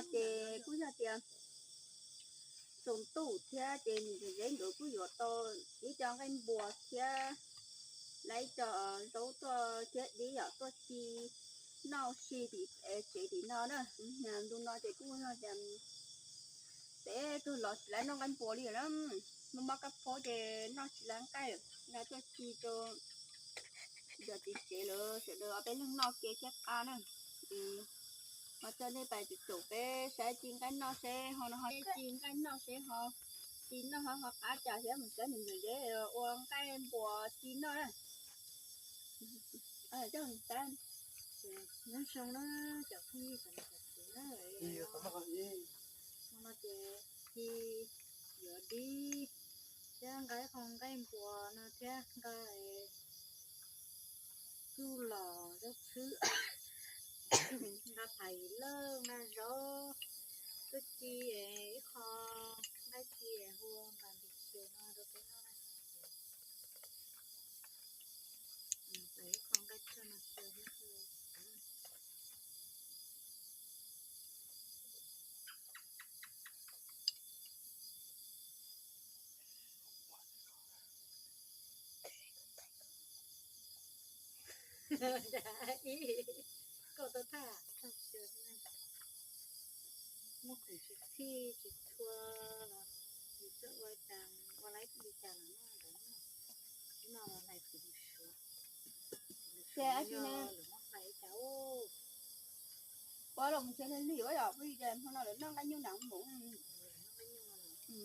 Ces kuj yog tias tsaus ntuj thiab ces niam ntxawm Zeb nkawd kuj yuav tau ib co nqaij npua thiab lawv ib co zaub tuaj thiab dib yom tuaj ci noj si tim tsev tim no na. Ntu no ces kuj yog tias peb tuag los tsis lawv noj nqaij npua li na. Muaj mob kab phaub ces noj tsis lawv nqaij, nqa tuaj ci rau yog tim tsev lawv sawv daws ob peb leeg noj ke thiab qab na. Ho coj nej pais caum peb saib ci nqaij noj seb ho no ho ci nqaij noj seb ho ci noj ho ho qab cas thiab mus saib niam ntxawm Zeb ua nqaij npua ci noj na. Nyob zoo na cov phooj ywg sawv daws, no ces ci yuav dib thiab nqa ib qho nqaij npua no thiab nqa txuj lom zaub txhwb, nqa pham yim lawj, nqa zaub, tuaj ci ib qho nqaij ci hu npas npis xyw no rau peb noj na. Ib qho nqaij tsawg no xyaw thiab. Koj tau thaj, muaj khoom tsis txhij tsis txhua los yus txawj ua cas ua laib li cas los noj ntawd no. Ib no los hlais tiv lws suav, tiv lws suav lwm mob hlais li cas. Pab los mus tsev lig lig yom, phooj ywg, hmo no lawv noj nqaij nyuj nram mus.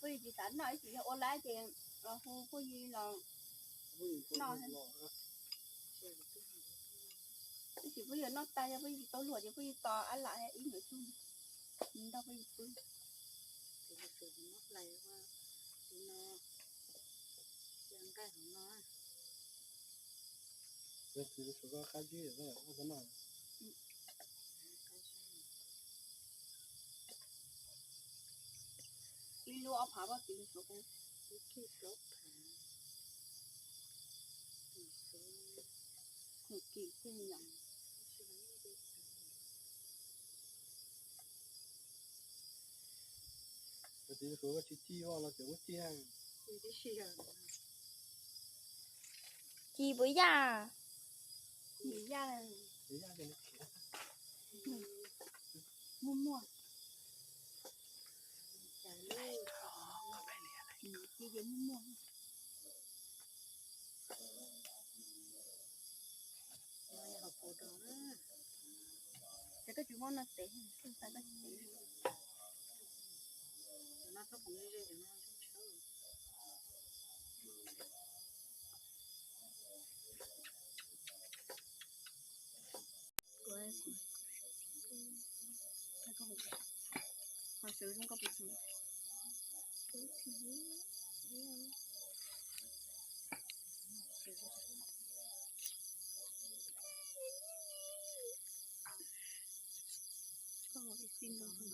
Phooj ywg tsis xav noj ib txhis yog ua laib ces los hu phooj ywg los noj. Tab sis phooj ywg noj tag yog phooj ywg tsis tau luag ces phooj ywg tos ab lam ib nyuag xyoo nrog phooj ywg pw. Tiv lws suav tiv mob hlais, tiv no, tiv nqaij hauv no. Tiv lws suav koj qab zib, ib lub ob phav, ib lub ob phav, ib lub plaub phav. Tiv lws suav, tiv lws suav, tiv lws suav koj tsis ci ua los tseem muab ci. Ci puas yaj? Yaj, muaj muaj. Ci ces muaj muaj. Ces koj tsis muab no tev, koj tsev. Ho sawv zoo koj puas tseem? Koj ua ib xib nrog tsis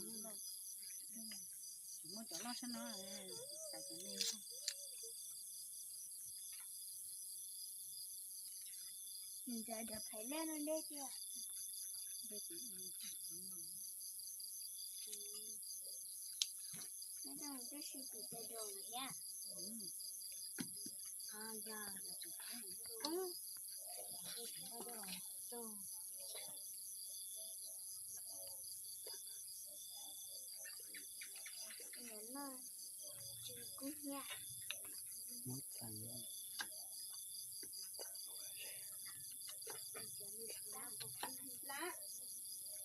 muaj cov loj sab no, xav cov me. Nws phais lej no deb tiag. Neb coj mus twb sib pim cov zoo thiab. Yog, yog, no tsis kub hnyiab.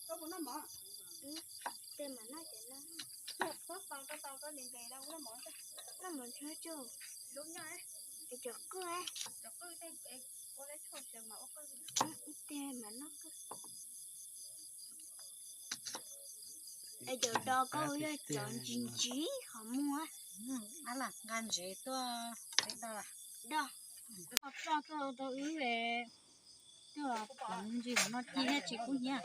Koj puas noj mov? Tej mas noj cov no. Txhob tos koj tos koj ntev ntev los noj mov. Noj mov ntshav tsuj. Lub nyob es cov qwj, cov qwj tej ua leb tshuaj sawv mas ua qwj. Tej mas noj qwj. Es cov do koj yog cov ntsis ntsis qhov muag. Ab lam nqa ntsev tuaj peb do. Do. Qhov roj tuaj rau wb, tuaj ntsis qhov no ci thiab tsis kub hnyiab.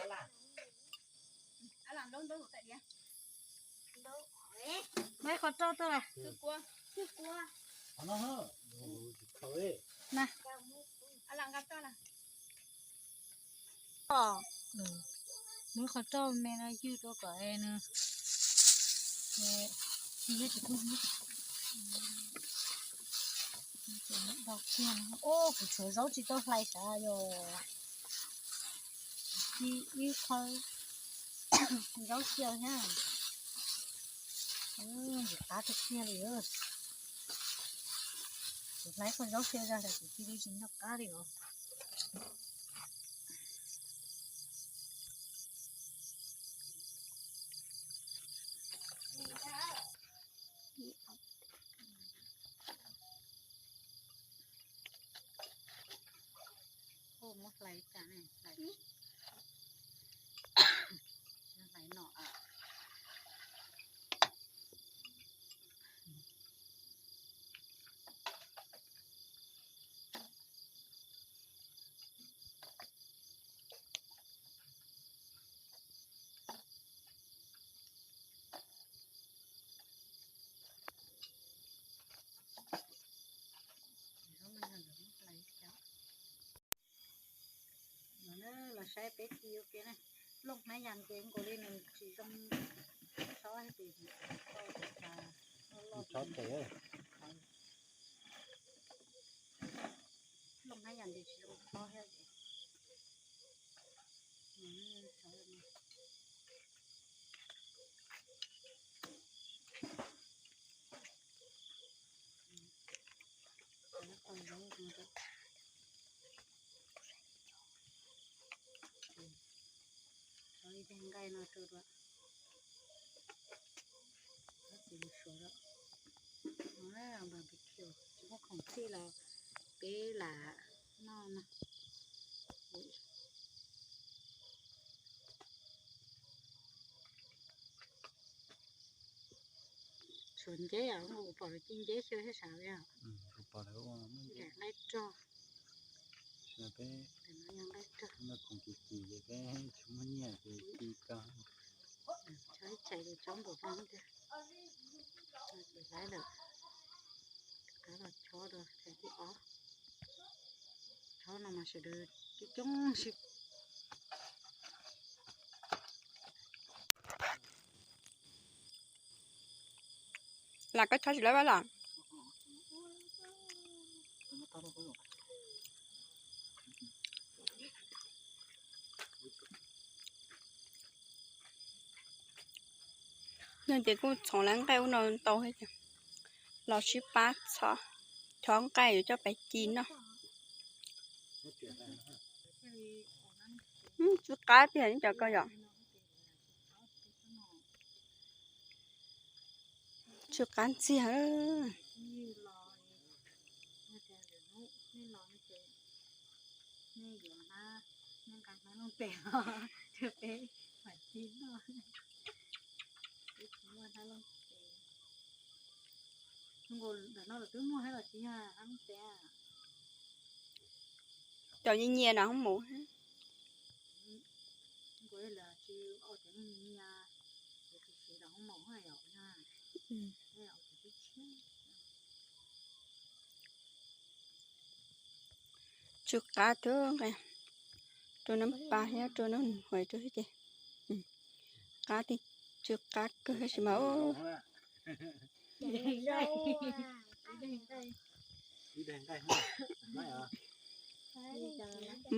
Muab qhov roj tuaj. Na. Muab qhov roj me no ywg rau kom nws, tsis yog tsis pub. Ub, kuv tshuav zaub tsis tau hlais sav yom. Ci ib qho zaub xyaw thiab. Ntxim qab tiag tiag li. Kuv hlais qho zaub xyaw ra tas kuv cia li tsis nco qab li os. Muab hlais cas ne, hlais, hlais no. Los saib peb ci ua ke na. Looj hnab yas ces nkaus li nws tsis zoo txhob ces txhob tes. Looj hnab yas ces tsis zoo txhob thiab ces Xov ib teg nqaij no rau dua. Tab sis suav lawm. Barbecue tsis muaj khoom txhij los peb lam noj no. Suav nceb os, kuv pom lawv ci nceb xyaw thiab sav li os. Nqaij rog. Peb nqaij rog. Tsis muaj nyiaj ces ci ko. Tsob ib txhais ces tsob npaum no tiag. Ces laib lawm. Rov qab los chob dua txhais thib ob. Chob no mas sawv daws coob coob si. Lam koj chob tsis laib los? Yog ces kuj txhoov lawv nqaij ub no ntau thiab ces los sib pab txhob chob nqaij yuav coj pais ci noj. Tsw qab tiag cov ko yom. Tsw qab ntxiag. Cov nyias nyias no hoob mus. Tsw qab tiag, rau nab pas thiab rau nab huav rau thiab ces qab tiag, tsw qab kawg tab sis mas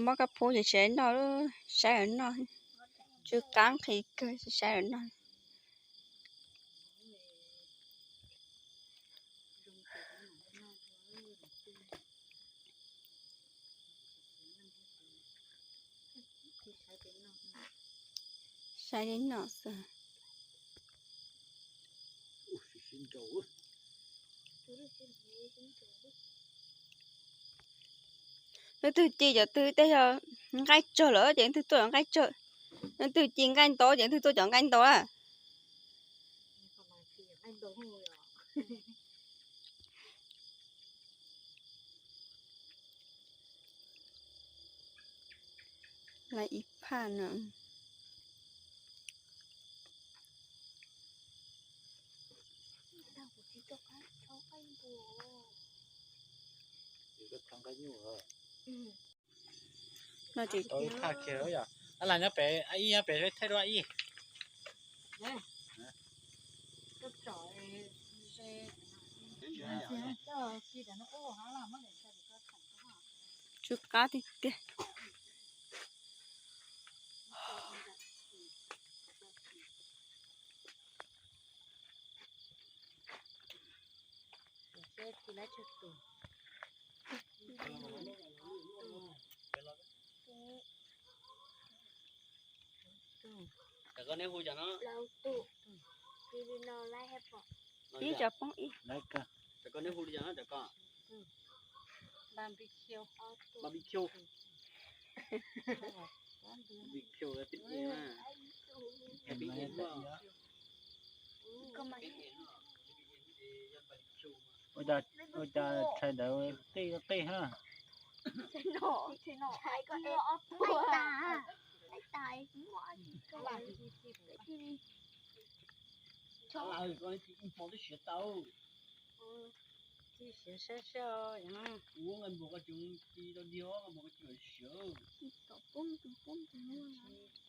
muab koj pub ces tsis noj, saib lawv noj, tsw qab nqhis kawg tsis saib lawv noj. Saib li no xwb. Leej twg ci cov twg tej yog nqaij tsawg lawm ces leej twg tuaj cov nqaij tsawg, leej twg ci nqaij ntau ces leej twg tuaj cov nqaij ntau a. Lawv ib phaj no. No ces ib phaj kiag yom. Ab las nyob pem, ib nyob pem thaij dua ib. Tsw qab tiag tiag. Ib co poob ib. Ua cas tshais ntawd qij qij na.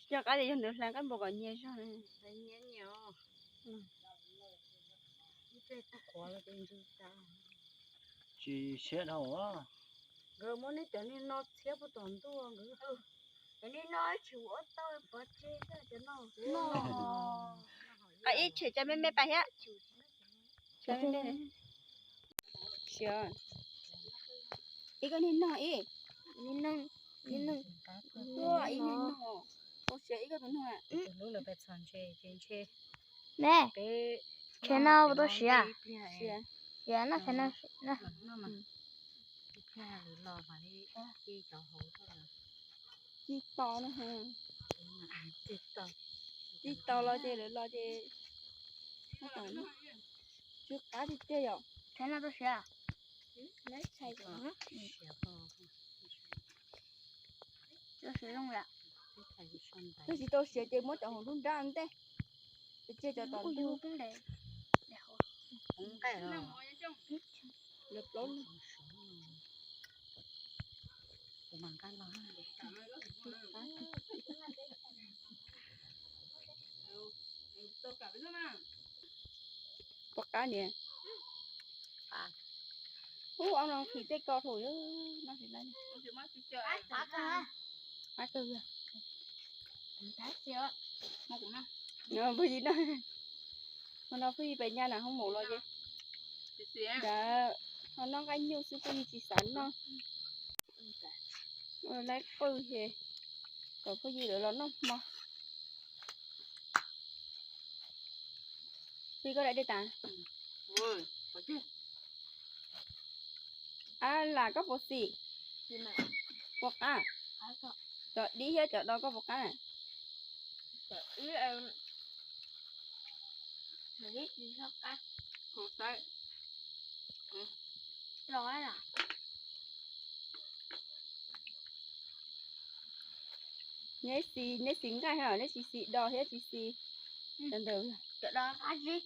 Coj qab tias yog ntawd hla qab npua kom nyias zog. Tsis siab dhau. Nkawd muab neb cov niag no txhiab puag tom ntuj nkawd. Cov niag no tsis ua tau pov tseg cov no. Qab ib tshem tsa me me pais thiab. Siav, ib koj niag nog ib, niag nog, niag nog, ib niag nog, tau siav ib koj tus nog. Ne, tsheb no puas tau siav? Siav, siav no, tsheb no. Ci to no, ci to los ces lawv los ces, tsw qab tiag tiag yom. Tsheb no tau siav? Tsis tau siav ces muab cov hauv nruab nrab ntej, ces cov tom ntug. Lawv plaub leeg. Pom qab niam. Ub, ob no qhis tej ko rau no. Qab kawg. Phooj ywg no, no phooj ywg pem nyab na hoob maum los ces, ho noj nqaij nyuj xwb phooj ywg tsis xav noj. Laib qwj ces kom phooj ywg lawv los noj hmo. Phooj ywg koj daim dej tas. Ab lam koj puas xim? Puas qab? Cov dib thiab cov do koj puas qab? Neb xim, neb xim nqaij hos neb tsis xim do thiab tsis xim cov ntawd? Cov do qab zib.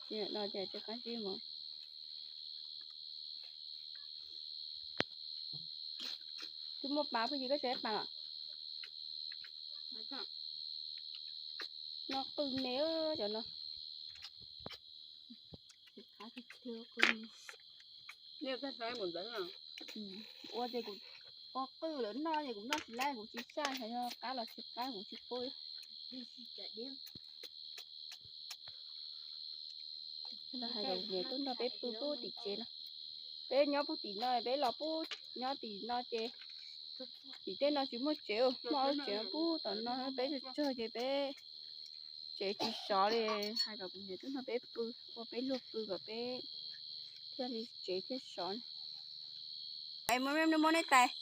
Tsis do ces tsis qab zib mog. Twb muaj pas phooj ywg koj tsis pab los? No qwj me cov no. Ua ces kuv ua qwj lawm noj ces kuv noj tsis laib, kuv tsis tshaj, yog qab los tsis qab kuv tsis paub. Hais tias niam tub nrog peb pw puag tim tsev no, peb nyob puag tim no, peb los puag nyob tim no ces tim tej no tsis muaj tsev, muaj ob lub tsev puag tom no, peb tsawg tsawg ces peb tsev tsis sov li. Hais kom kuv niam tub nrog peb pw, ua peb luag pw kom peb thiaj li tsev thiaj sov. Es muab, muab nej tais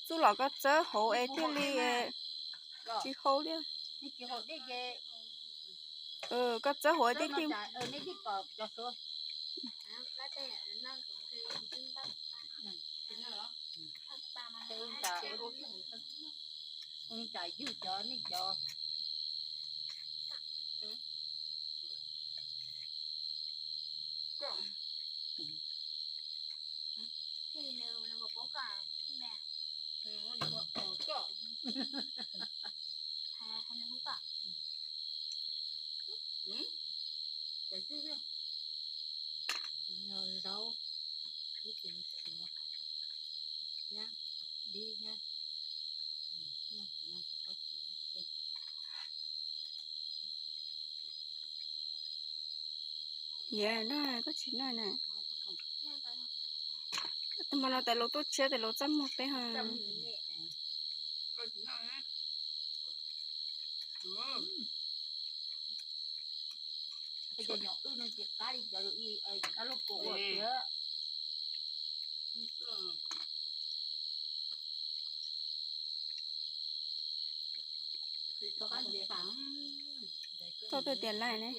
txuj lom koj txawb hauv es thiaj li tsis hau li. Koj txawb hauv thiaj li Hais, hais nws hu koj. Yog zaub, ib tis khuav, thiab dib thiab. Yog no koj tsis noj na. Tus hmo no tais laus tuaj tshiab tais laus txaj muag peb ho. Tau tuaj tias laj ne.